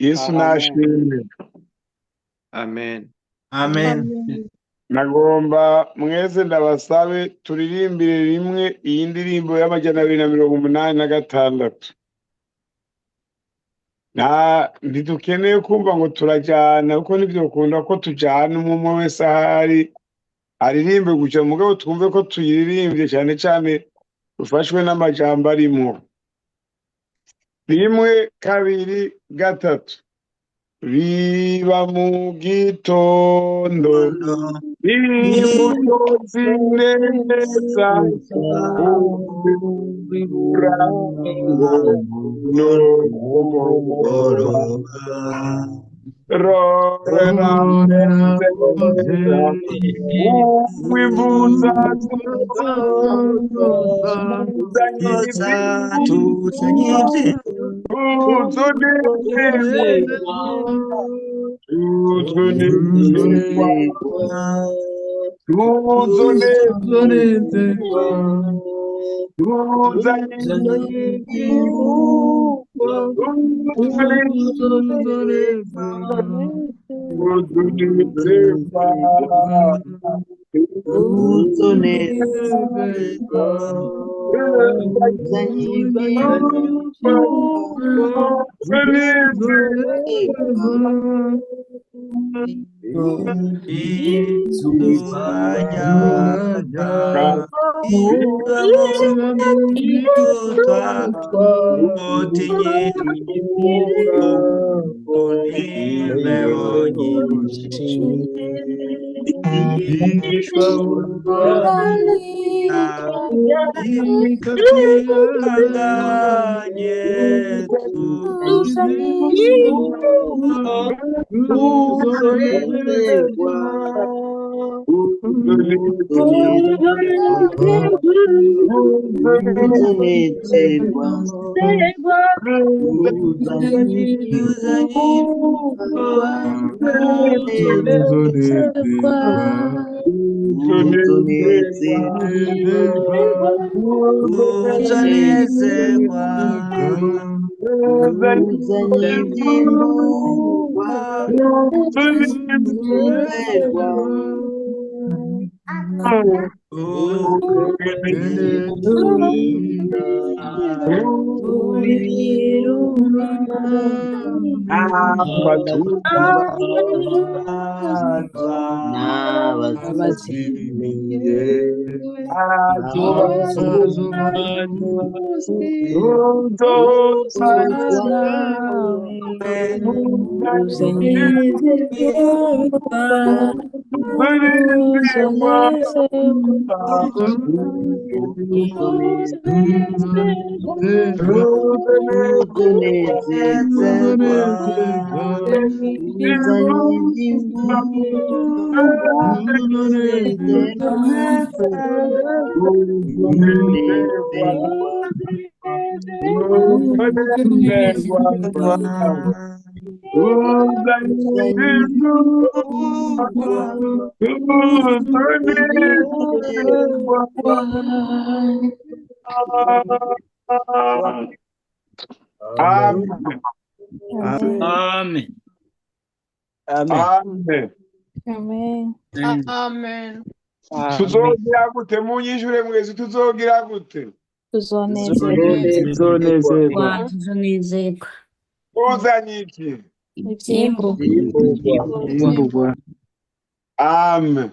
Yesu Amen. nashimwe. Amen. Amen. Nagomba mwese ndabasabe turirimbire rimwe iyi ndirimbo y'286. Nta ntidukeneye kumva ngo turajyana, kuko ntibyokunda ko tujyana, umwe umwe wese ahari aririmbe gutya, mugabo twumve ko tuyiririmbye cyane cyane dufashwe n'amajambo arimwo. Rimwe, kabiri, gatatu. Biba mu gitondo, imbuto zineza, umurango no kumugoroba. Rorera neza, wimbuza Amen. Amen. Amen. Amen. Amen. Tuzogira gute? Munyishure mwese, tuzogira gute? Tuzonezerwa. Tuzonezerwa. Tuzonezerwa. Tuzanye iki? Ivyimburwa. Imburwa. Amen.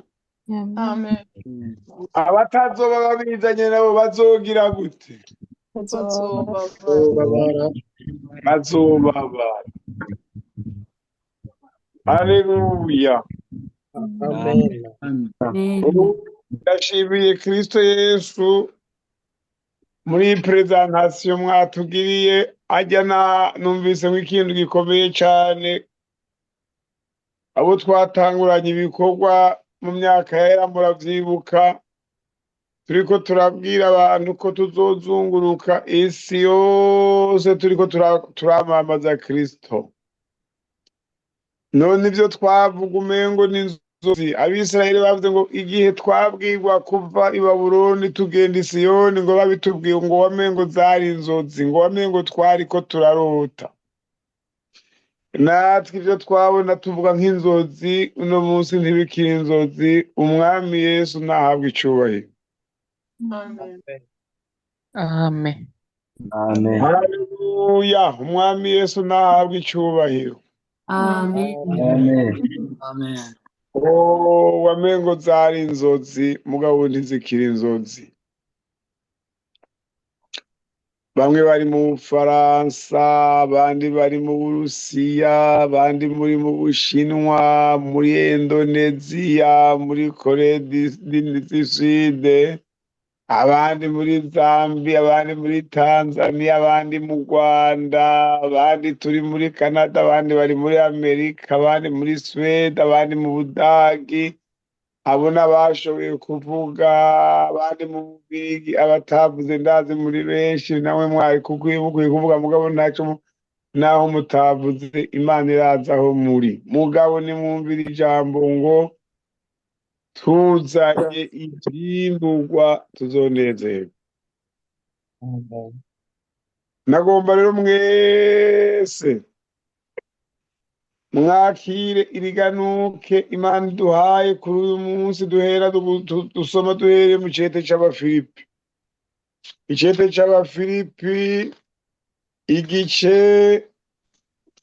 Amen. Abatazoba babizanye nabo bazogira gute? Bazobabara. Bazobabara. Haleluya. Amen. Amen. Ndashimiye Kristo Yesu muri iyi presentation mwatugiriye, ajya na numvise nk'ikintu gikomeye cyane. Abo twatanguranye ibikorwa mu myaka yera muravyibuka, turiko turabwira abantu ko tuzozunguruka isi yose turiko turamamaza Kristo. None ivyo twavuga umengo n'inzozi. Abisirayeli bavuze ngo igihe twabwirwa kuva i Babuloni tugenda i Siyoni, ngo babitubwiye ngo wamengo zari inzozi, ngo wamengo twariko turarota. Natwe ibyo twabona tuvuga nk'inzozi, uno munsi ntibikiri inzozi. Umwami Yesu nahabwe icubahiro. Amen. Amen. Amen. Haleluya! Umwami Yesu nahabwe icubahiro. Amen. Amen. Amen. Oh, wamengo zari inzozi, mugabo ntizikiri inzozi. Bamwe bari mu Bufaransa, abandi bari mu Burusiya, abandi muri mu Bushinwa, muri Indoneziya, muri Corée du Sud, abandi muri Zambia, abandi muri Tanzania, abandi mu Rwanda, abandi turi muri Canada, abandi bari muri Amerika, abandi muri Suède, abandi mu Budagi. Abo n'abashoboye kuvuga, abandi mu Bubirigi, abatavuze ndazi muri benshi, namwe mwari mukwiye kuvuga, mugabo ntaco naho mutavuze, Imana irazi aho muri. Mugabo nimwumvire ijambo ngo tuzanye ivyimburwa tuzonezerwa. Amen. Nagomba rero mwese mwakire iriganuke Imana iduhaye kuri uyu munsi, duhera dusoma duhereye mu cete c'Abafilipi. Icete c'Abafilipi igice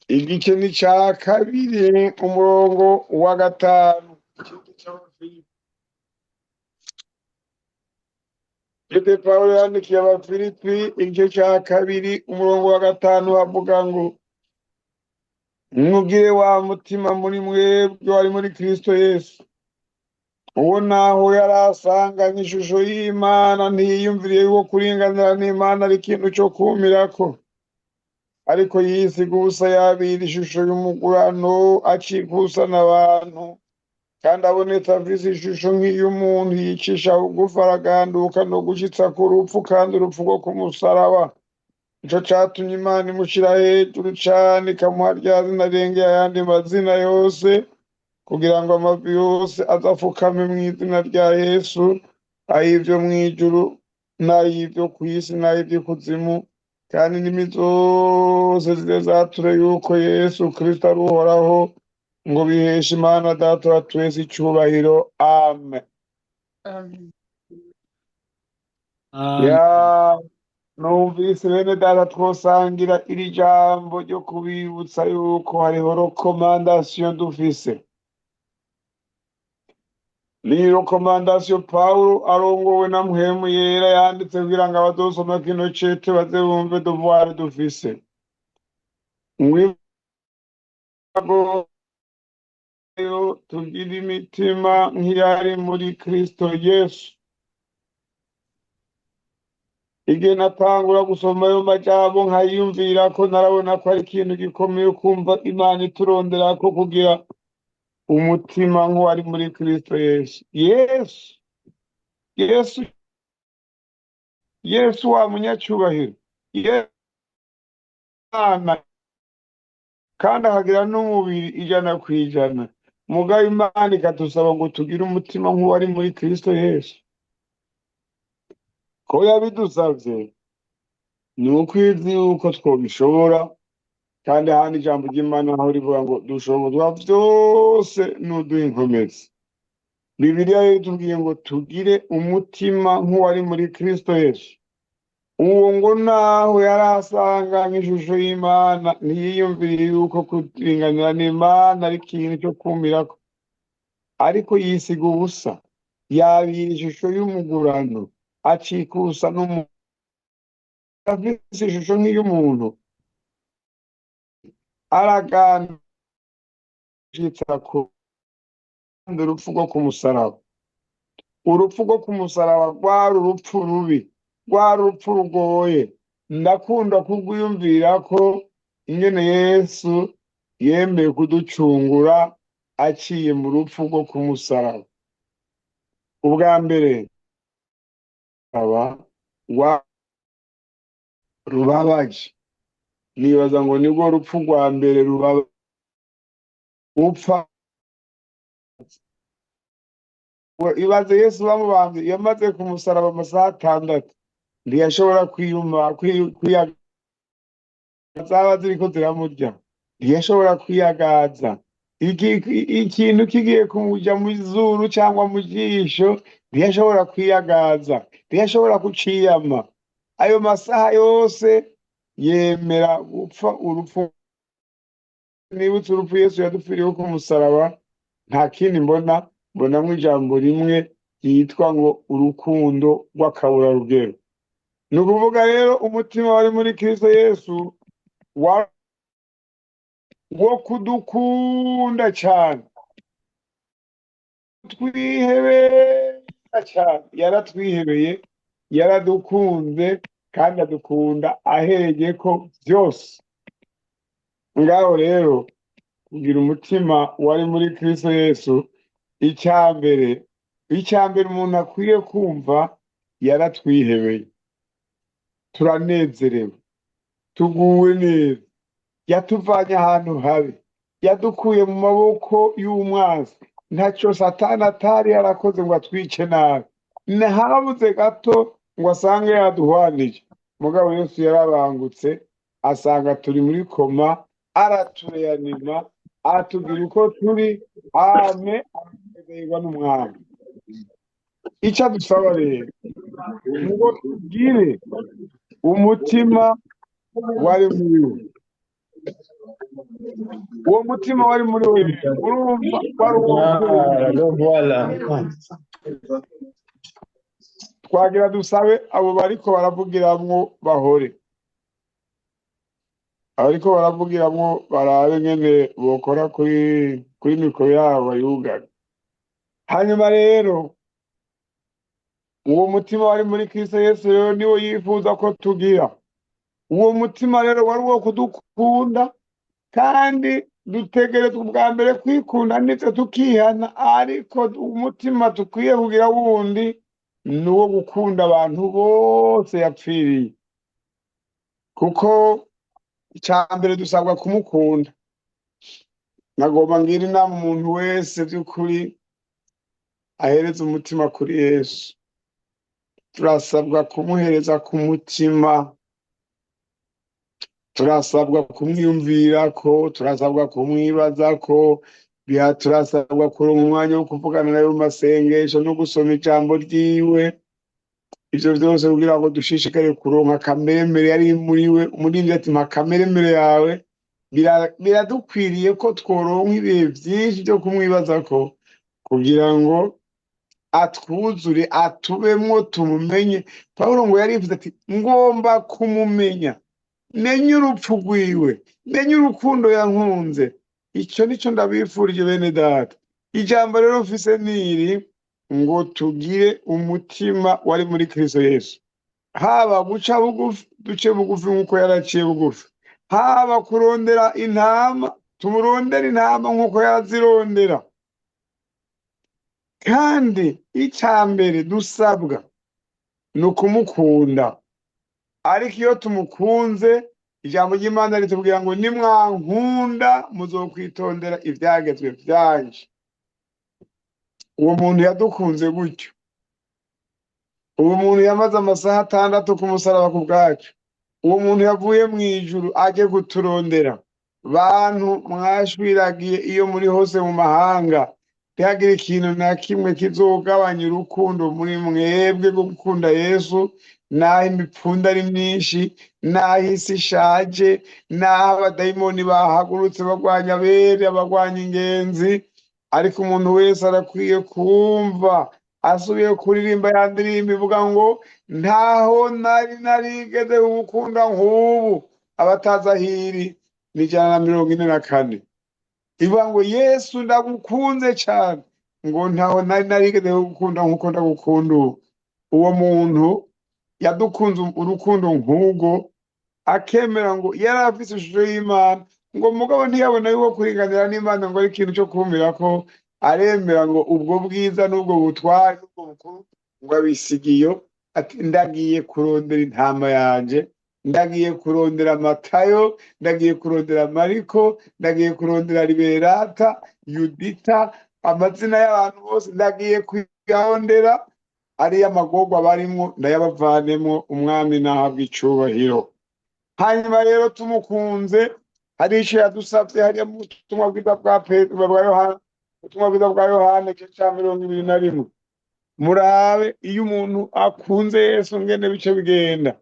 ni ca 2 umurongo wa 5. Icete c'Abafilipi. Icete Pawulo yandikiye Abafilipi igice ca 2 umurongo wa 5 havuga ngo mugire wa mutima muri mwebwe wari muri Kristo Yesu, uwo naho yari asanganye ishusho y'Imana ntiyiyumviriye yuko kuringanira n'Imana ari ikintu co kumirako, ariko yisiga ubusa yabira ishusho y'umugurano, acika ubusa n'abantu, kandi abonetse afise ishusho nk'iy'umuntu, yicisha bugufi, araganduka no gushitsa ku rupfu, kandi urupfu rwo ku musaraba. Nico catumye Imana imushira hejuru cane, ikamuha rya zina rirengeye ayandi mazina yose, kugira ngo amavi yose azafukame mw'izina rya Yesu, ay'ivyo mw'ijuru n'ay'ivyo kw'isi n'ay'ivy'ikuzimu, kandi indimi zose zize zature yuko Yesu Kristo ari Uhoraho, ngo biheshe Imana Data wa twese icubahiro. Amen. Amen. Ya, numvise bene data twosangira iri jambo ryo kubibutsa yuko hariho recommandation dufise. Ni recommandation Pawulo arongowe na Mpwemu Yera yanditse kugira ngo abazosoma kino cete baze bumve devoir dufise. Mwibago tugira imitima nk'iyari muri Kristo Yesu. Igihe natangura gusoma ayo majambo nkayiyumvira ko narabona ko ari ikintu gikomeye kumva Imana iturondera ko kugira umutima nk'uwari muri Kristo Yesu. Yesu, Yesu, Yesu wa munyacyubahiro, Yesu kandi akagira n'umubiri 100%. Mugabo Imana ikadusaba ngo tugire umutima nk'uwari muri Kristo Yesu. Ko yabidusavye ni uko izi yuko twobishobora, kandi ahandi ijambo ry'Imana aho rivuga ngo dushobozwa vyose n'uduha inkomezi. Bibiliya rero itubwiye ngo tugire umutima nk'uwari muri Kristo Yesu. Uwo ngo naho yari asanganywe ishusho y'Imana, ntiyiyumviriye yuko kuringanira n'Imana ari ikintu cyo kumirako, ariko yisiga ubusa, yabira ishusho y'umugurano, acika ubusa n'umuntu, afise ishusho nk'iy'umuntu, araganditsa ku urupfu rwo ku musaraba. Urupfu rwo ku musaraba rwari urupfu rubi, rwari urupfu rugoye. Ndakunda kurwiyumvira ko ingene Yesu yemeye kuducungura aciye mu rupfu rwo ku musaraba. Ubwa mbere aba wa rubabaje, nibaza ngo nirwo rupfu rwa mbere rubaba upfa. Ibaze Yesu bamubambye, yamaze ku musaraba amasaha 6, ntiyashobora kwiyuma, zaba ziriko ziramurya. Ntiyashobora kwiyagaza. Ikintu kigiye kumuja mu zuru cyangwa mu jisho, ntiyashobora kwiyagaza, ntiyashobora kuciyama. Ayo masaha yose yemera gupfa urupfu. Nibutse urupfu Yesu yadupfiriyeho ku musaraba, nta kindi mbona, mbonamwo ijambo rimwe ryitwa ngo urukundo rw'akaburarugero. Ni ukuvuga rero umutima wari muri Kristo Yesu wo kudukunda cyane, twihebera cyane. Yaratwihebeye, yaradukunze, kandi adukunda ahereye ko byose. Ngaho rero kugira umutima wari muri Kristo Yesu, icya mbere umuntu akwiye kumva, yaratwihebeye, turanezerewe, tuguwe neza, yatuvanye ahantu habi, yadukuye mu maboko y'umwanzi. Ntacyo Satani atari yarakoze ngo atwice nabi, ntihabuze gato ngo asange yaduhwanije. Mugabo Yesu yarabangutse, asanga turi muri coma, aratureanima, atubwira uko turi ame aranezerwa n'umwami. Icyo adusaba rero ngo tugire umutima wari muri we. Uwo mutima wari muri we, urumva wari uwo Ah, le voilà. Twagira dusabe abo bariko baravugiramwo bahore, abariko baravugiramwo barabe ngene bokora kuri micro yabo bayugare. Hanyuma rero uwo mutima wari muri Kristo Yesu rero niwo yifuza ko tugira. Uwo mutima rero wari uwo kudukunda, kandi dutegerezwa ubwa mbere kwikunda ndetse tukihana, ariko umutima dukwiye kugira wundi ni uwo gukunda abantu bose yapfiriye, kuko icya mbere dusabwa kumukunda. Nagomba ngira inama umuntu wese by'ukuri ahereza umutima kuri Yesu. Turasabwa kumuhereza ku mutima, turasabwa kumwiyumvirako, turasabwa kumwibazako, turasabwa kuronka umwanya wo kuvugana nawe mu masengesho no gusoma ijambo ryiwe. Ivyo vyose kugira ngo dushishikare kuronka akameremere yari muri we. Umuririmbyi ati: "Mpa akameremere yawe." Biradukwiriye ko tworonka ibihe vyinshi vyo kumwibazako kugira ngo atwuzure, atubemwo, tumumenye. Pawulo ngo yarivuze ati: "Ngomba kumumenya, menye urupfu rwiwe, menye urukundo yankunze." Ico nico ndabifurije, bene data. Ijambo rero mfise niri ngo tugire umutima wari muri Kristo Yesu. Haba guca bugufi, duce bugufi nk'uko yaraciye bugufi, haba kurondera intama, tumurondera intama nk'uko yarazirondera. Kandi icya mbere dusabwa ni ukumukunda. Ariko iyo tumukunze, ijambo ry'Imana ritubwira ngo: "Nimwankunda muzokwitondera ivyagezwe vyanje." Uwo muntu yadukunze gutyo, uwo muntu yamaze amasaha 6 ku musaraba ku bwacu, uwo muntu yavuye mu ijuru aje kuturondera. Bantu mwashwiragiye iyo muri hose mu mahanga, ntihagire ikintu na kimwe kizogabanya urukundo muri mwebwe rwo gukunda Yesu, naho imipfunda ari myinshi, naho isi ishaje, naho abadayimoni bahagurutse bagwanya abere, abagwanya ingenzi. Ariko umuntu wese arakwiye kumva asubiye kuririmba ya ndirimbo ivuga ngo: "Ntaho nari narigeze gukunda nk'ubu." Abatazi ahiri ni 144, ivuga ngo: "Yesu ndagukunze cyane," ngo ntaho nari narigeze gukunda nk'uko ndagukunda ubu. Uwo muntu yadukunze urukundo nk'ubwo, akemera ngo yari afise ishusho y'Imana, ngo mugabo ntiyabona yuko kuringanira n'Imana ngo ari ikintu cyo kumira ko, aremera ngo ubwo bwiza n'ubwo butware n'ubwo bukuru ngo abisigiyo, ati: "Ndagiye kurondera intama yanje, ndagiye kurondera Matayo, ndagiye kurondera Mariko, ndagiye kurondera Liberata, Yudita, amazina y'abantu bose ndagiye kuyarondera, ariyo amagorwa barimwo ndayabavanemwo." Umwami nahabwa icubahiro. Hanyuma rero tumukunze Hari ico yadusavye hariya mu butumwa bwiza bwa Petero bwa Yohana, ubutumwa bwiza bwa Yohana igice ca 21. Murabe iyo umuntu akunze Yesu ngene bice bigenda.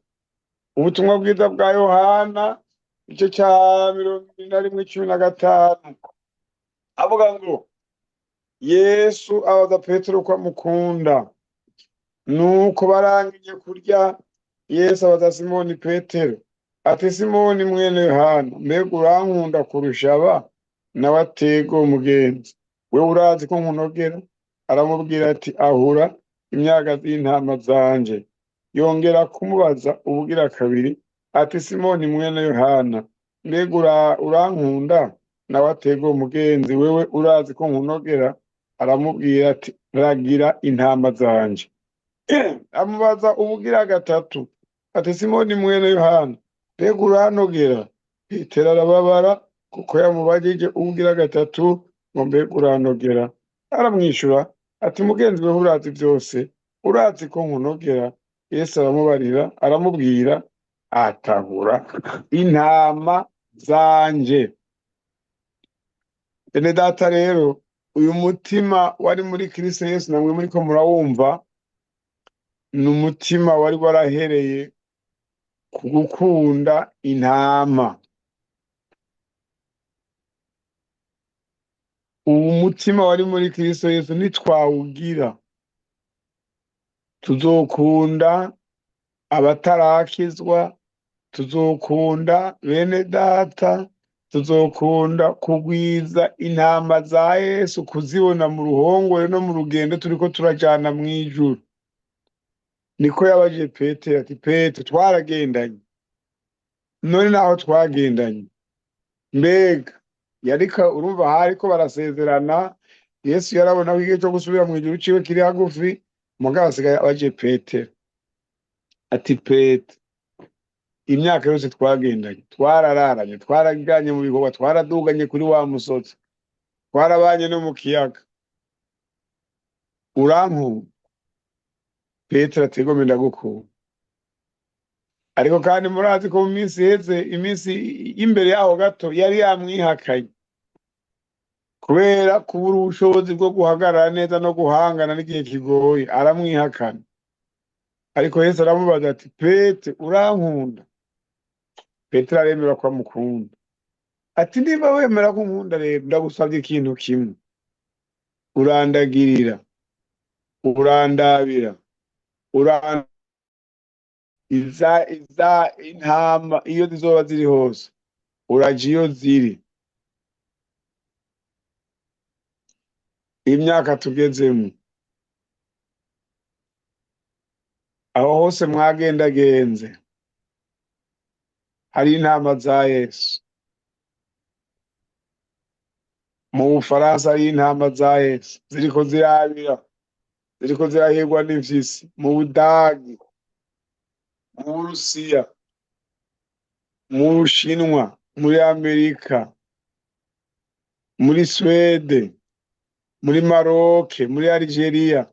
Ubutumwa bwiza bwa Yohana igice ca 21 15 avuga ngo Yesu abaza Petero ko amukunda. Nuko barangije kurya, Yesu abaza Simoni Petero ati: Simoni mwene Yohana, mbega urankunda kurusha aba? Nawe ati: Ego mugenzi, wewe urazi ko nkunogera. Aramubwira ati: Ahura imyagazi y'intama zanje. Yongera kumubaza ubugira kabiri ati: Simoni mwene Yohana, mbega urankunda? Nawe ati: Ego mugenzi, wewe urazi ko nkunogera. Aramubwira ati: Ragira intama zanje. Amubaza ubugira gatatu ati: Simoni mwene Yohana, mbega uranogera? Petero arababara kuko yamubajije ubugira gatatu ngo: Mbega uranogera? Aramwishyura ati: Mugenzi we, urazi byose, urazi ko nkunogera. Yesu aramubarira, aramubwira atahura intama zanje. Bene data rero, uyu mutima wari muri Kristo Yesu namwe muriko murawumva, ni umutima wari warahereye ku gukunda intama. Uwu mutima wari muri Kristo Yesu nitwawugira, tuzokunda abatarakizwa, tuzokunda bene data, tuzokunda kugwiza intama za Yesu, kuzibona mu ruhongore no mu rugendo turiko turajana mw'ijuru. Niko yabajije Petero ati: Petero, twaragendanye, none naho twagendanye, mbega yariko urumva hariko barasezerana. Yesu yarabona ko igihe cyo gusubira mu ijuru ciwe kiri hagufi, mugabo asigaye abajije Petero ati: Petero, imyaka yose twagendanye, twarararanye, twarajanye mu bikorwa, twaraduganye kuri wa musozi, twarabanye no mu kiyaga, urankunda? Petero ati: Ego ndagukunda. Ariko kandi murazi ko mu minsi iheze, iminsi y'imbere yaho gato, yari yamwihakanye kubera kubura ubushobozi bwo guhagarara neza no guhangana n'igihe kigoye, aramwihakana. Ariko Yesu aramubaza ati: Petero, urankunda? Petero aremera ko amukunda. Ati: Niba wemera ko unkunda rero, ndagusabye ikintu kimwe, urandagirira, urandabira, iza intama iyo zizoba ziri hose, uraja iyo ziri. Imyaka tugezemo, aho hose mwagendagenze, hari intama za Yesu. Mu Bufaransa hari intama za Yesu ziriko zirabira, ziriko zirahirwa n'imfyisi. Mu Budagi, mu Burusiya, mu Bushinwa, muri Amerika, muri Swede, muri Maroke, muri Algeria,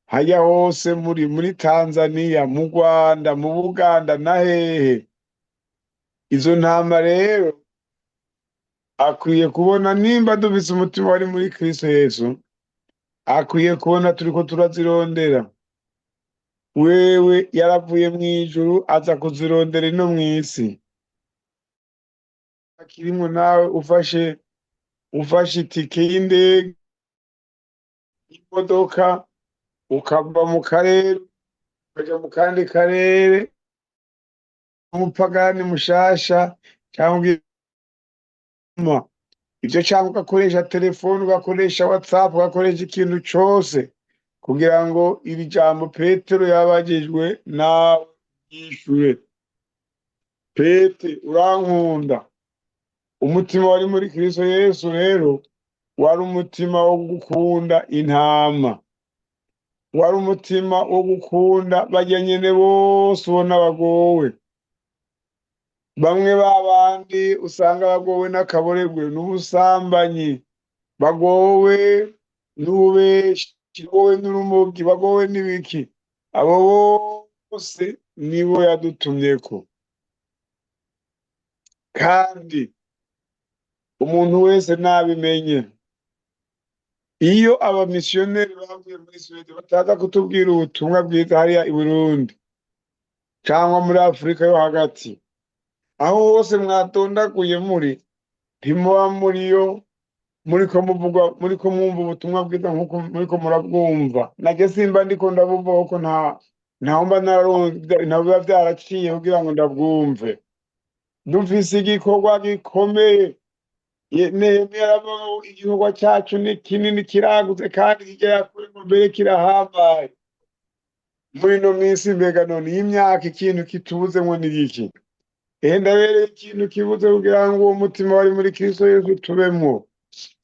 hajya hose muri Tanzania, mu Rwanda, mu Buganda na hehe. Izo ntama rero akwiye kubona nimba dufise umutima wari muri Kristo Yesu, akwiye kubona turiko turazirondera. Wewe yaravuye mw'ijuru aza kuzirondera ino mw'isi. Akirimwo nawe ufashe itike y'indege, imodoka, ukava mu karere ukaja mu kandi karere, umupagani mushasha cyangwa ivyo, cyangwa ugakoresha telefone, ugakoresha WhatsApp, ugakoresha ikintu cose kugira ngo iri jambo Petero yabajijwe nawe yishure. Pete, urankunda? Umutima wari muri Kristo Yesu rero wari umutima wo gukunda intama, wari umutima wo gukunda barya nyene bose ubona bagowe. Bamwe babandi usanga bagowe n'akaboregwe n'ubusambanyi, bagowe n'ububeshi, bagowe n'urumogi, bagowe n'ibiki, abo bose nibo yadutumyeko. Kandi umuntu wese nabimenye, iyo abamisiyoneri bavuye muri Suwede bataza kutubwira ubutumwa bwiza hariya i Burundi cyangwa muri Afurika yo hagati, aho hose mwatondaguye muri, ntimuba muriyo muriko muvuga, muriko mwumva ubutumwa bwiza nkuko muriko murabwumva. Najye simba ndiko ndabumva kuko ntaho mba nararonse, ntaho biba vyaraciye kugira ngo ndabwumve. Dufise igikorwa gikomeye. Nehemiya aravuga ngo igikorwa cyacu ni kinini, kiragutse kandi kigera kure, ngo mbere kirahambaye. Muri ino minsi mbega none iyi myaka ikintu kitubuzemwo ni iki? Ehe, ndabereye ikintu kibuze kugira ngo uwo mutima wari muri Kristo Yesu tubemwo.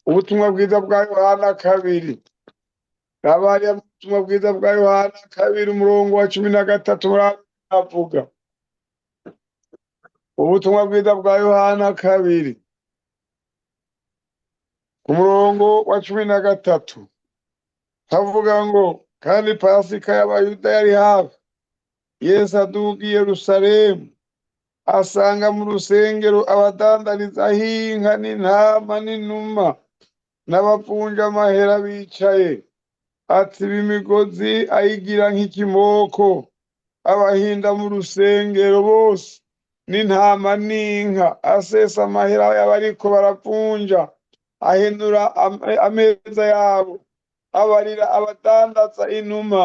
Ubutumwa bwiza bwa Yohana 2, abariya mu butumwa bwiza bwa Yohana 2 umurongo wa 13 muravuga. Ubutumwa bwiza bwa Yohana 2 ku murongo wa 13 havuga ngo kandi Pasika y'Abayuda yari hafi, Yesu aduga i Yerusalemu asanga mu rusengero abadandariza inka n'intama n'inuma n'abavunja amahera bicaye, atsiba imigozi ayigira nk'ikimoko, abahinda mu rusengero bose n'intama n'inka, asesa amahera y'abariko baravunja, ahenura ameza yabo, abarira abadandaza inuma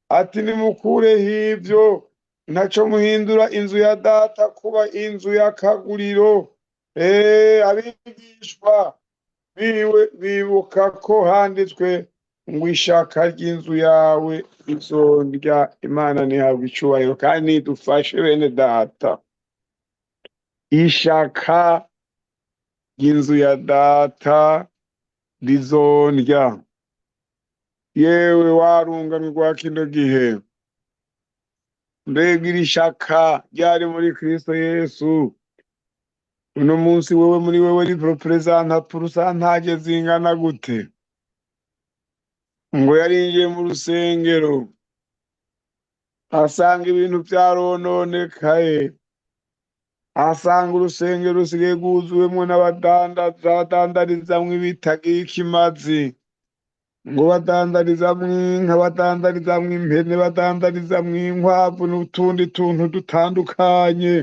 ati nimukureho ivyo, ntaco muhindura inzu ya data kuba inzu y'akaguriro. Abigishwa biwe bibuka ko handitswe ngo ishaka ry'inzu yawe izondya. Imana ntihabwe icubahiro kandi nidufashe bene data. Ishaka ry'inzu ya data rizondya. Yewe warunganwe rwa kino gihe, mbega iri shaka ryari muri Kristo Yesu uno munsi wewe muri wewe rirepresenta pourcentage zingana gute? Ngo yarinjiye mu rusengero asanga ibintu vyarononekaye, asanga urusengero rusigaye rwuzuwemwo n'abadandaza badandarizamwo ibitagira ikimazi, ngo badandarizamwo inka, badandarizamwo impene, badandarizamwo inkwavu n'utundi tuntu dutandukanye,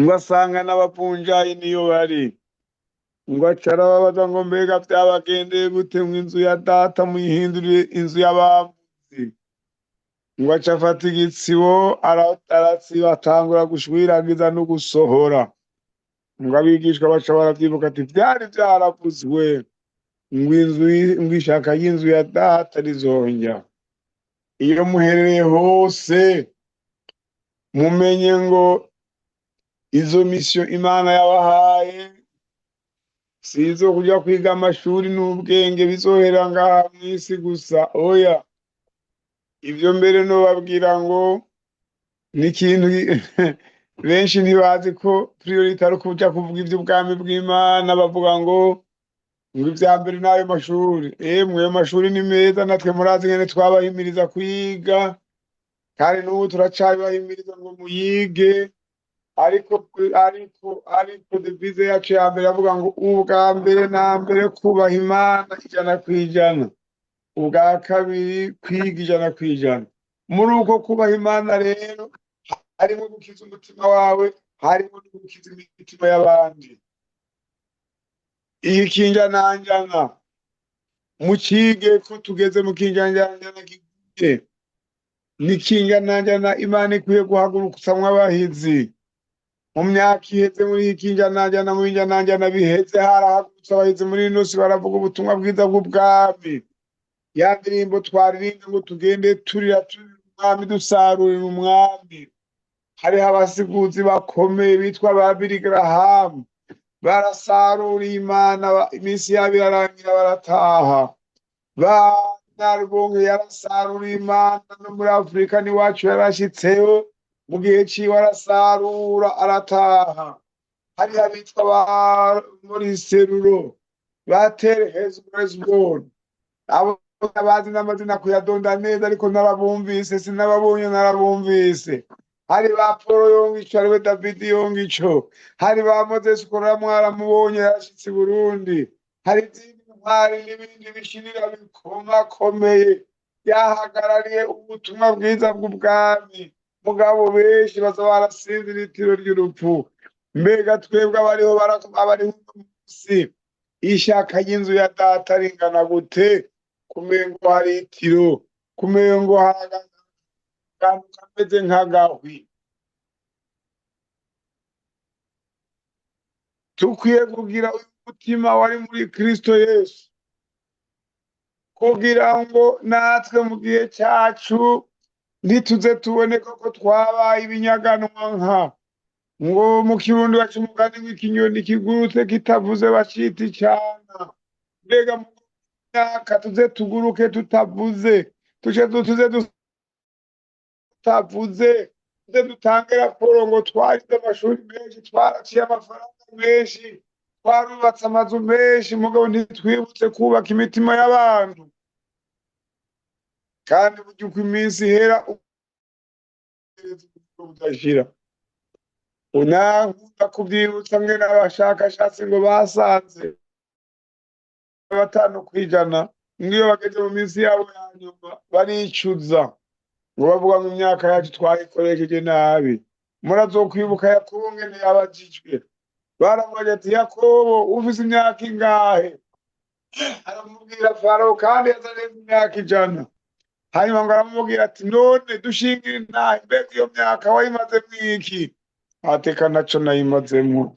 ngo asanga n'abavunjayi niyo bari. Ngo aca arababaza ngo mbega vyabagendeye gute ngo inzu ya data muyihindurire inzu y'abambuzi? Ngo aca afata igitsibo aratsiba, atangura gushwiragiza no gusohora. Ngo abigishwa baca baravyibuka ati vyari vyaravuzwe ngo inzu, ngo ishaka y'inzu ya data rizonja. Iyo muherereye hose mumenye ngo izo mission Imana yabahaye si izo kuja kwiga amashuri n'ubwenge bizohera ngaha mw'isi gusa, oya. Ivyo mbere nobabwira ngo ni ikintu benshi ntibazi ko priorité ari ukuja kuvuga ivy'ubwami bw'Imana, bavuga ngo ivya mbere n'ayo mashuri. Emwe ayo mashuri ni meza, natwe murazi ingene twabahimiriza kwiga, kandi n'ubu turacabibahimiriza ngo muyige, ariko devise yacu ya mbere avuga ngo ubwa mbere na mbere kubaha Imana 100%, ubwa kabiri kwiga 100%. Muri uko kubaha Imana rero harimo gukiza umutima wawe, harimo no gukiza imitima y'abandi. Iyi kinjananjana mukige ko tugeze mu kinjananjana kigiye, ni kinjananjana Imana ikwiye guhagurutsamwo abahizi. Mu myaka iheze muri iyi kinjananjana, mu binjananjana biheze, harahagurutse abahizi muri ino si baravuga ubutumwa bwiza bw'ubwami. Ya ndirimbo twaririmbe ngo tugende turira turira umwami, dusarurira umwami. Hariho abasiguzi bakomeye bitwa ba Billy Graham, barasaruriye Imana, iminsi yabo irarangira barataha. Ba Narubonke yarasaruriye Imana, no muri Afurika n'iwacu yarashitseyo mu gihe ciwe arasarura arataha. Hariho abitwa ba Maurice Ruro, ba Terry Hesbon, abo bazi n'amazina kuyadonda neza, ariko narabumvise, sinababonye, narabumvise. Hari ba Paul Yongico, ariwe David Yongico, hari ba Moses Korora mwaramubonye yashitse i Burundi, hari izindi ntwari n'ibindi bishirira bikomakomeye byahagarariye ubutumwa bwiza bw'ubwami. Mugabo benshi baza barasinzira itiro ry'urupfu. Mbega twebwe abariho abariho uno munsi, ishaka ry'inzu ya data ringana gute? Kumengo hari itiro, kumengo hari akantu kameze nk'agahwi. Dukwiye kugira uyu mutima wari muri Kristo Yesu, kugira ngo natwe mu gihe cyacu ntituze tubone koko twabaye ibinyaganwa nka ngo mu Kirundi baca umugani w'ikinyoni kigurutse kitavuze bacita icana. Mbega mu myaka tuze tuguruke tutavuze, tuce tuze tutavuze, tuze dutange raporo ngo twarize amashuri menshi, twaraciye amafaranga menshi, twarubatse amazu menshi, mugabo ntitwibutse kubaka imitima y'abantu. Kandi burya uko iminsi ihera budashira. Unankunda kubyibutsa mwe n'abashakashatsi ngo basanze 5% ngiyo bageze mu minsi yabo ya nyuma baricuza, ngo bavuga ngo imyaka yacu twayikoresheje nabi. Murazokwibuka Yakobo ngene yabajijwe, baramubajije ati Yakobo ufise imyaka ingahe? Aramubwira Farawo kandi yazanye imyaka 100. Hanyuma ngo aramubwira ati none dushingire intahe, mbega iyo myaka wayimaze mwiki? Ateka naco nayimazemwo.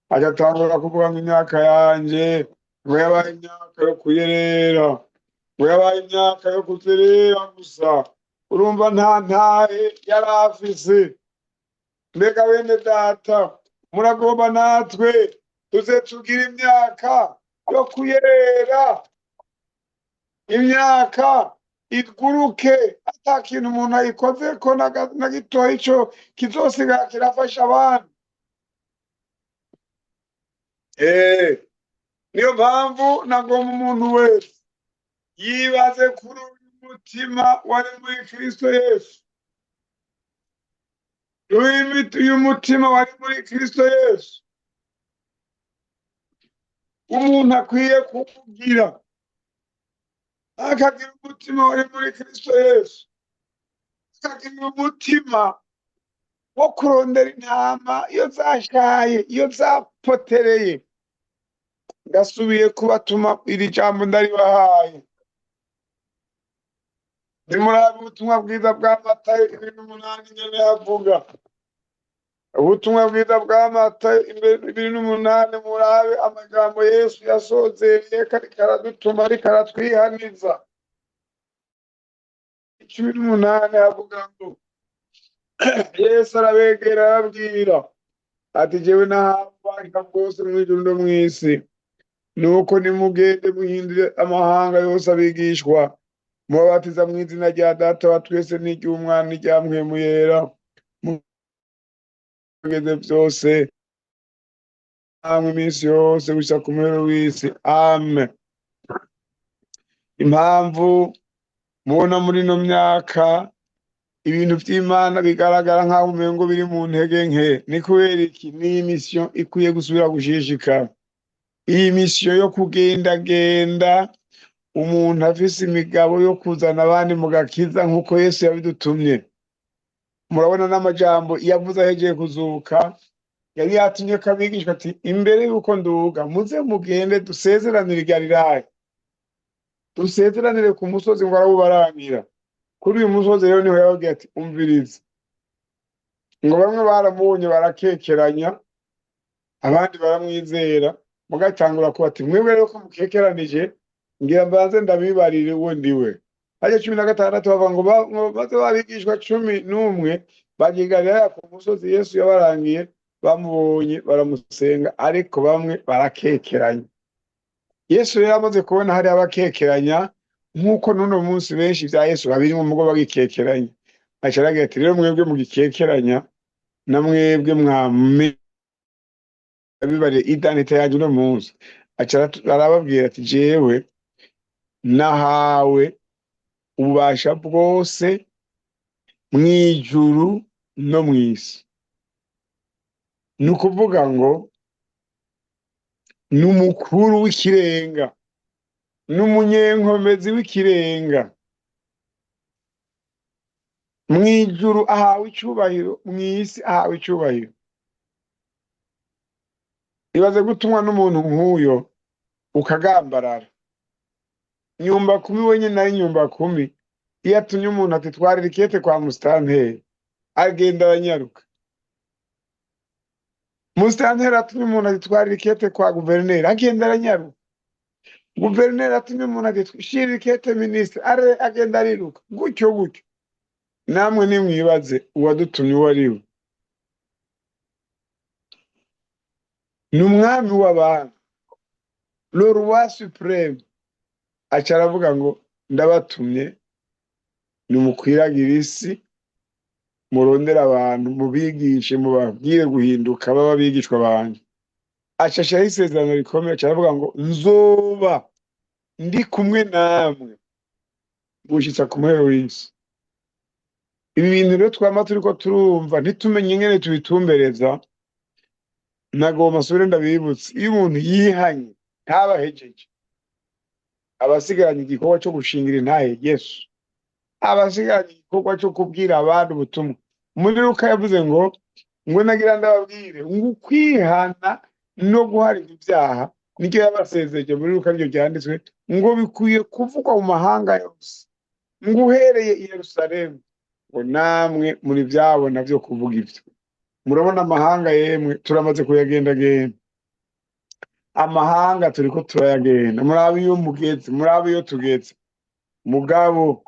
Aca atangura kuvuga ngo imyaka yanje ngo yabaye imyaka yo kuyerera, ngo yabaye imyaka yo kuzerera gusa. Urumva nta ntahe yari afise. Mbega bene data, muragomba natwe tuze tugire imyaka yo kuyerera, imyaka iguruke ata kintu umuntu ayikozeko na gitoya ico kizosigara kirafasha abantu. Niyo mpamvu nagomba umuntu wese yibaze kuri uyu mutima wari muri Kristo Yesu. Uyu mutima wari muri Kristo Yesu umuntu akwiye kuwugira, akagira umutima wari muri Kristo Yesu, akagira umutima wo kurondera intama iyo zashaye, iyo zapotereye. Ndasubiye kubatuma iri jambo ndaribahaye. Nimurabe ubutumwa bwiza bwa Matayo 28 nyene havuga. Ubutumwa bwiza bwa Matayo 28, murabe amajambo Yesu yasozereye ariko aradutuma, ariko aratwihaniza. 18 havuga ngo Yesu arabegera arababwira ati jewe nahawe ububasha bwose mw'ijuru no mw'isi, nuko nimugende muhindure amahanga yose abigishwa, mubabatiza mw'izina rya Data wa twese n'iry'Umwana n'irya Mpwemu Yera, mugeze vyose namwe iminsi yose gushika ku muhero w'isi. Amen. Impamvu mubona muri ino myaka ibintu vy'Imana bigaragara nk'aho umengo biri mu ntege nke, ni kubera iki? Ni mission ikwiye gusubira gushishikara. Iyi mission yo kugendagenda umuntu afise imigabo yo kuzana abandi mu gakiza nk'uko Yesu yabidutumye. Murabona n'amajambo yavuze ahejeje kuzuka, yari yatumye ko abigishwa ati imbere y'uko nduga muze mugende dusezeranire i Galilaya, dusezeranire ku musozi ngo arawubarangira. Kuri uyu musozi rero niho yababwiye ati umvirize. Ngo bamwe baramubonye barakekeranya, abandi baramwizera, mugatangura kuba ati mwebwe rero ko mukekeranije, ngira mbanze ndabibarire uwo ndiwe. Harya 16 bavuga ngo maze babigishwa 11 bagiye i Galilaya ku musozi Yesu yabarangiye, bamubonye baramusenga, ariko bamwe barakekeranya. Yesu rero amaze kubona hari abakekeranya, nk'uko n'uno munsi benshi vya Yesu babiri mu mugo bagikekeranya, aca aragira ati rero mwebwe mugikekeranya, na mwebwe mwame bibare identité yanje uno munsi. Aca arababwira ati jewe nahawe ububasha bwose mw'ijuru no mw'isi. Ni ukuvuga ngo ni umukuru w'ikirenga, ni umunyenkomezi w'ikirenga. Mw'ijuru ahawe icubahiro, mw'isi ahawe icubahiro. Ibaze gutumwa n'umuntu nk'uyo ukagambarara. Nyumba kumi wenyene ari nyumba kumi, iyo atumye umuntu ati twarira ikete kwa musitanteri, agenda aranyaruka. Musitanteri atumye umuntu ati twarira ikete kwa guverineri, agenda aranyaruka. Guverineri atumye umuntu ati shira ikete minisitiri, agenda ariruka, gutyo gutyo. Namwe nimwibaze uwadutumye uwo ari we. Ni umwami w'abantu, le roi suprême. Aca aravuga ngo ndabatumye nimukwiragire isi, murondere abantu, mubigishe, mubabwire guhinduka babe abigishwa banje. Aca ashiraho isezerano rikomeye, aca aravuga ngo nzoba ndi kumwe namwe gushitsa ku muhero w'isi. Ibi bintu rero twama turiko turumva ntitumenye ingene tubitumbereza. Nagomba nsubire ndabibutse, iyo umuntu yihanye ntabahejeje, abasigaranye igikorwa co gushingira intahe Yesu, abasigaranye igikorwa co kubwira abandi ubutumwa. Muri Luka yavuze ngo nagira ndababwire ngo ukwihana no guharirwa ibyaha niryo yabasezeje. Muri Luka niryo ryanditswe ngo bikwiye kuvugwa mu mahanga yose, ngo uhereye i Yerusalemu, ngo namwe muri vyabona vyo kuvuga ivyo. Murabona amahanga yemwe turamaze kuyagendagenda, amahanga turiko turayagenda, murabe iyo mugeze, murabe iyo tugeze. Mugabo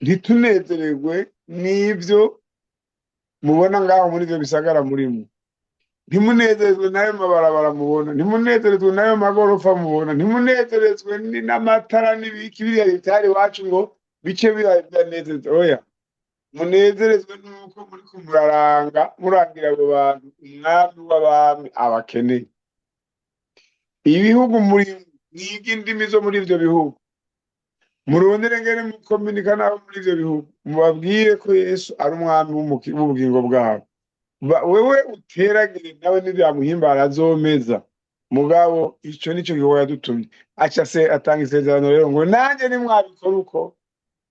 ntitunezererwe n'ivyo mubona ngaho muri ivyo bisagara murimo, ntimunezerezwe n'ayo mabarabara mubona, ntimunezerezwe n'ayo magorofa mubona, ntimunezerezwe n'amatara n'ibiki biriya bitari iwacu ngo bice biranezereza. Oya, munezerezwe nuko muriko muraranga, murangira abo bantu umwami w'abami abakeneye. Ibihugu muri mwige indimi zo muri ivyo bihugu, murondere ngene mukominika nabo muri ivyo bihugu, mubabwire ko Yesu ari umwami w'ubugingo bwabo. Wewe uteragire nawe nivyamuhimbara azomeza, mugabo ico nico gikorwa yadutumye. Aca se atanga isezerano rero ngo nanje nimwabikora uko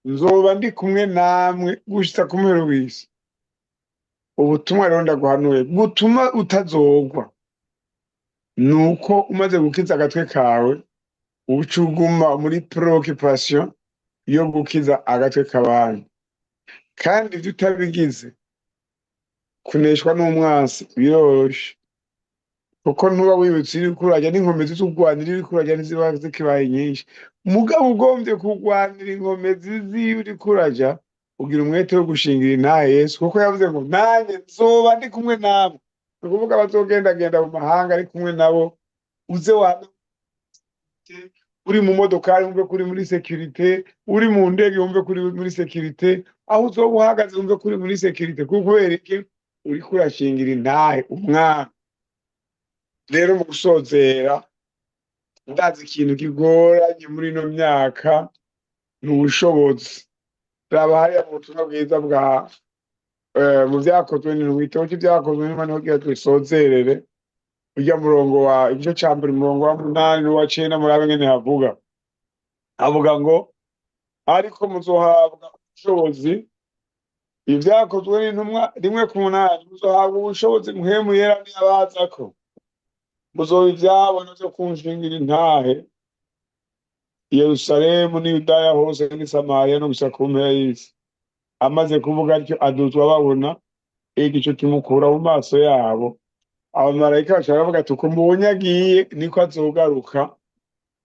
nzoba ndi kumwe namwe gushitsa ku muhero w'isi. Ubutumwa rero ndaguhanuye butuma utazogwa, nuko umaze gukiza agatwe kawe uca uguma muri preoccupation yo gukiza agatwe k'abandi. Kandi ivyo utabigize, kuneshwa n'umwansi biroroshe, kuko ntuba wibutse iyo uriko urarya, n'inkomezi zo kurwanira iyo uriko urarya ntiziba zikibaye nyinshi. Mugabo ugombye kurwanira inkomezi z'iyo uriko urarya, ugira umwete wo gushingira intahe Yesu, kuko yavuze ngo nanjye nzoba ndi kumwe namwe. Ni ukuvuga abazogendagenda mu mahanga ari kumwe nabo, uze wame uri mu modokari wumve ko uri muri sécurité, uri mu ndege wumve ko uri muri sécurité, aho uzoba uhagaze wumve ko uri muri sécurité, kuko kubera iki? Uriko urashingira intahe umwami. Rero mu gusozera, ndazi ikintu kigoranye muri ino myaka ni ubushobozi. Raba hariya mu butumwa bwiza bwa mu vyakozwe n'intumwa, igitabo c'ivyakozwe n'intumwa niho kugira dusozerere. Urya murongo wa igice ca mbere, umurongo wa 8 n'uwa 9, murabe ngene havuga. Avuga ngo ariko muzohabwa ubushobozi. Ivyakozwe n'intumwa 1:8, muzohabwa ubushobozi Mpwemu Yera niyabazako, muzoba ivyabona vyo kunshingira intahe i Yerusalemu n'i Yudaya hose n'i Samariya no gushika ku mpera y'isi. Amaze kuvuga atyo aduzwa babona, igicu kimukura mu maso yabo. Abamarayika baca baravuga ati uko mubonye agiye niko azogaruka.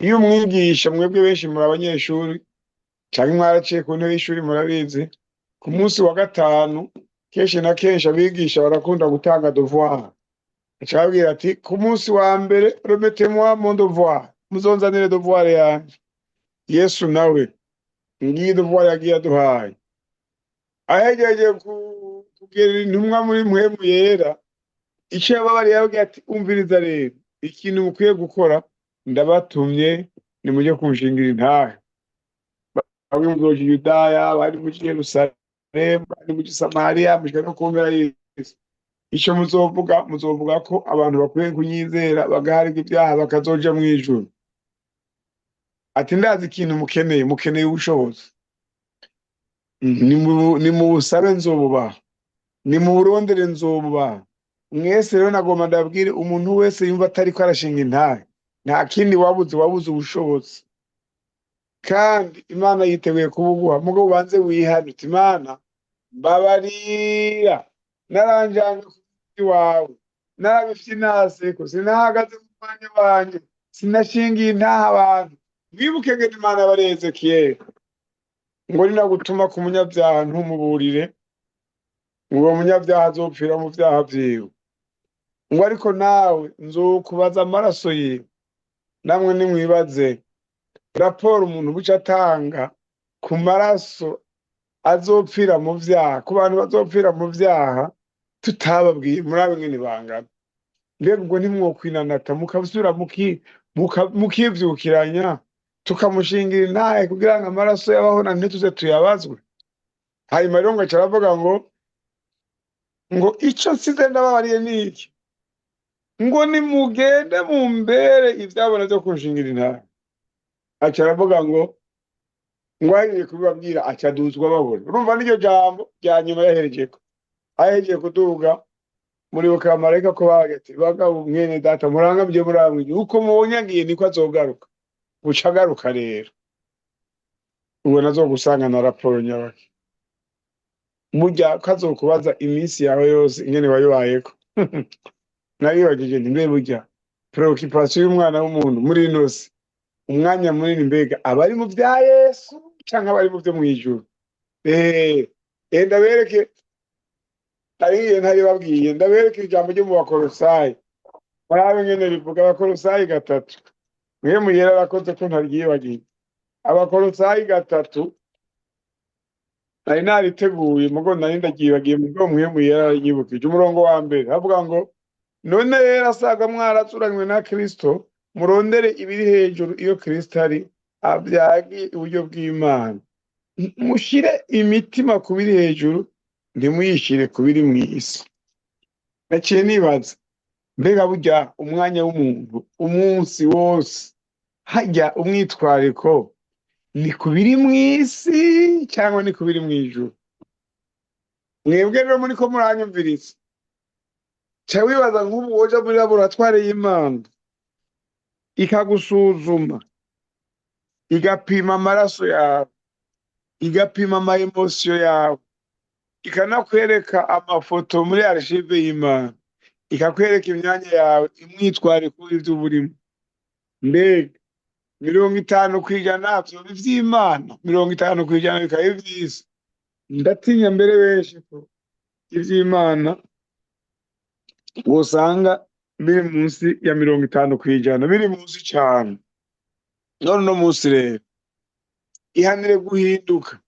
Iyo umwigisha, mwebwe benshi muri abanyeshuri canke mwaraciye ku ntebe y'ishuri murabizi, ku munsi wa gatanu kenshi na kenshi abigisha barakunda gutanga devoir. Aca ababwira ati ku munsi wa mbere remettez-moi mon devoir, muzonzanire devoir yanje. Yesu nawe ngiyi devoir yagiye aduhaye, ahejeje kugera intumwa muri Mpwemu Yera, ico yababariye yababwiye ati umviriza rero ikintu mukwiye gukora, ndabatumye nimuje kunshingira intahe. Bamwe muzoja i Yudaya, abandi muje i Yerusalemu, Yerusalemu, kandi muja i Samariya, mushika no ku mpera y'isi. Ico muzovuga, muzovuga ko abantu bakwiye kunyizera bagaharirwa ibyaha bakazoja mw'ijuru. Ati ndazi ikintu mukeneye, mukeneye ubushobozi. Nimubusabe nzobubaha, nimuburondere nzobubaha. Mwese rero nagomba ndabwire umuntu wese yumva atariko arashinga intahe, nta kindi wabuze, wabuze ubushobozi. Kandi Imana yiteguye kubuguha, mugabo ubanze wihane uti Imana mbabarira, naranjanye ku muti wawe, narabifyinaseko, sinahagaze mu mwanya wanje, sinashingiye intahe abantu. Mwibuke ngene Imana yabariye Ezekiyeli ngo ninagutuma ku munyabyaha ntumuburire, ngo uwo munyabyaha azopfira mu vyaha vyiwe, ngo ariko nawe nzokubaza amaraso yiwe. Namwe nimwibaze raporo umuntu buca atanga ku maraso azopfira mu vyaha, ku bantu bazopfira mu vyaha tutababwiye, murabe ngene bangana. Mbega ubwo ntimwokwinanata mukasubira mukivyukiranya tukamushingira intahe kugira ngo amaraso y'abahona ntituze tuyabazwe. Hanyuma rero ngo aca aravuga ngo ico nsize ndababariye ni iki, ngo nimugende mumbere ivyabona vyo kunshingira intahe. Aca aravuga ngo ahejeje kubibabwira aca aduzwa babona. Urumva n'iryo jambo rya nyuma yaherejeko, ahejeje kuduga muribuka abamarayika ko babaga ati bagabo mwene data murangamye muramwije uko mubonye agiye niko azogaruka. Buca agaruka rero ubona azogusanga na raporo nyabaki, burya ko azokubaza iminsi yawe yose ingene wayibayeko. Naribagije nti mbe burya préoccupation y'umwana w'umuntu muri ino si umwanya munini mbega abari mu vya Yesu canke abari mu vyo mw'ijuru? Ndabereke nariye ntaribabwiye, ndabereke ijambo ryo mu Bakolosayi, murabe ngene rivuga. Abakolosayi 3, mwe muyera arakoze ko ntaryibagiye. Abakolosayi 3 nari nariteguye mugo nari ndagyibagiye, mugo mwe muyera aranyibukije. Umurongo wa mbere havuga ngo none rero asaga mwarazuranywe na Kristo, murondere ibiri hejuru iyo Kristo ari avyagiye iburyo bw'Imana. Mushire imitima ku biri hejuru, ntimuyishire ku biri mw'isi. Naciye nibaza mbega burya umwanya w'umuntu umunsi wose hajya umwitwariko ni ku biri mw'isi cyangwa ni ku biri mw'ijuru? Mwebwe rero muriko muranyumviriza, ca wibaza nk'ubu woja muri laboratoire y'Imana ikagusuzuma, igapima amaraso yawe, igapima ama émotions yawe, ikanakwereka amafoto muri archive y'Imana, ikakwereka imyanya yawe, imwitwariko w'ivyo uba urimo, mbega 50% vyoba ivy'Imana, 50% bikaba ivy'isi? Ndatinya mbere benshi ko ivy'Imana wosanga biri munsi ya 50%, biri munsi cane. None uno munsi rero ihanire guhinduka,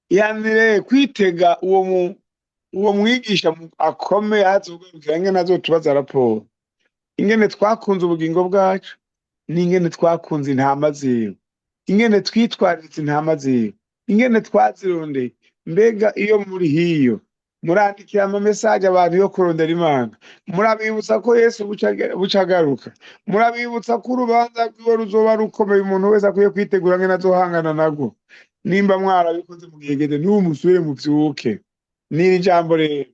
ihanire kwitega uwo mwigisha akomeye azogarukira ingene azotubaza raporo, ingene twakunze ubugingo bwacu n'ingene twakunze intama ziwe, ingene twitwariritse intama ziwe, ingene twazirondeye. Mbega iyo muri hiyo murandikira ama messages abantu yo kurondera Imana, murabibutsa ko Yesu buca agaruka, murabibutsa ko urubanza rwiwe ruzoba rukomeye, umuntu wese akwiye kwitegura ngene azohangana narwo. Nimba mwarabikoze mu gihe geze, n'ubu musubire muvyuke. N'iri jambo rero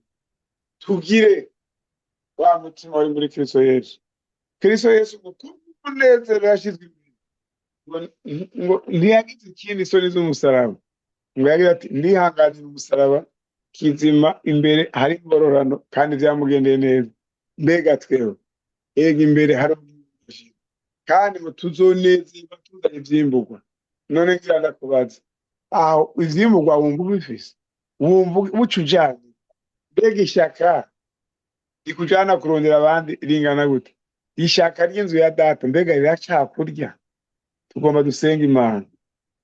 tugire wa mutima wari muri Kristo Yesu. Kristo Yesu ngo kubw'umunezero yashizwe imbere, ngo ntiyagize ikindi isoni z'umusaraba, ngo yagize ati ndihanganira umusaraba kizima, imbere hari ingororano, kandi vyamugendeye neza. Mbega twewe ega imbere hari ubwinshi, kandi ngo tuzonezerwa tuzanye ivyimburwa. None ngira ndakubaza, aho ivyimburwa wumva ubifise, wumva buca ujanye? Mbega ishaka rikujana kurondera abandi ringana gute? Ishaka ry'inzu ya data mbega riracakurya? Tugomba dusenga Imana.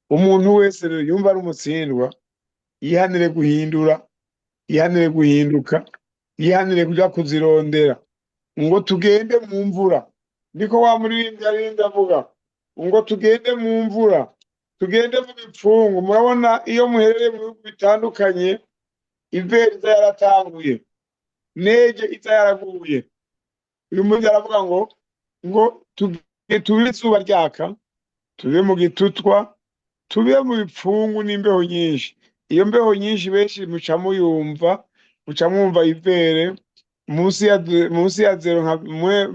Umuntu wese rero yumva ari umutsindwa, yihanire guhindura, yihanire guhinduka, yihanire kuja kuzirondera, ngo tugende mu mvura. Niko wa muririmbyi aririmbye avuga ngo tugende mu mvura. Tugende mu bipfungu. Murabona iyo muherereye mu bihugu bitandukanye, imvura iza yaratanguye, neige iza yaraguye. Uyu munsi aravuga ngo tuge tube izuba ryaka, tube mu gitutwa, tube mu bipfungu n'imbeho nyinshi. Iyo mbeho nyinshi benshi muca muyumva, muca mwumva hiver, munsi ya zéro, nka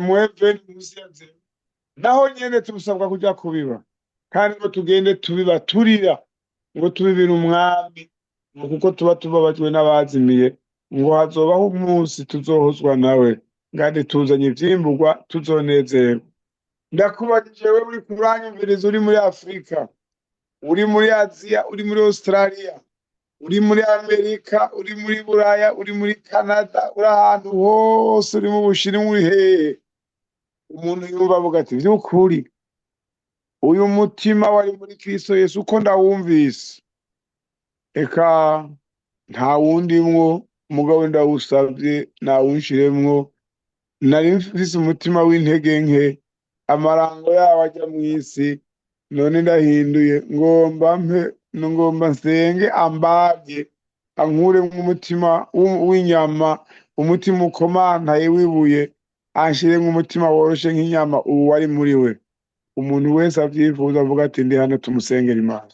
moins 20, munsi ya zéro. Naho nyene tubusabwa kuja kubiba, kandi ngo tugende tubiba turira, ngo tubibire Umwami, ngo kuko tuba tubabajwe n'abazimiye, ngo hazobaho umunsi tuzohozwa nawe, kandi tuzanye ivyimburwa, tuzonezerwa. Ndakubajije wewe uri kuranyumviriza, uri muri Afurika, uri muri Aziya, uri muri Australia, uri muri Amerika, uri muri Buraya, uri muri Canada, uri ahantu hose, uri mu Bushinwa, uri hehe, umuntu yumva avuga ati: "Vy'ukuri uyu mutima wari muri Kristo Yesu, uko ndawumvise, eka nta wundimwo, mugabo ndawusavye nawunshiremwo. Nari mfise umutima w'intege nke, amarango yawo ajya mw'isi, none ndahinduye, ngomba mpe, ngomba nsenge ambage, ankuremwo umutima w'inyama, umutima ukomantaye w'ibuye, anshiremwo umutima woroshe nk'inyama, ubu wari muri we." Umuntu wese avyifuza avuga ati: "Ndi hano," tumusengera Imana.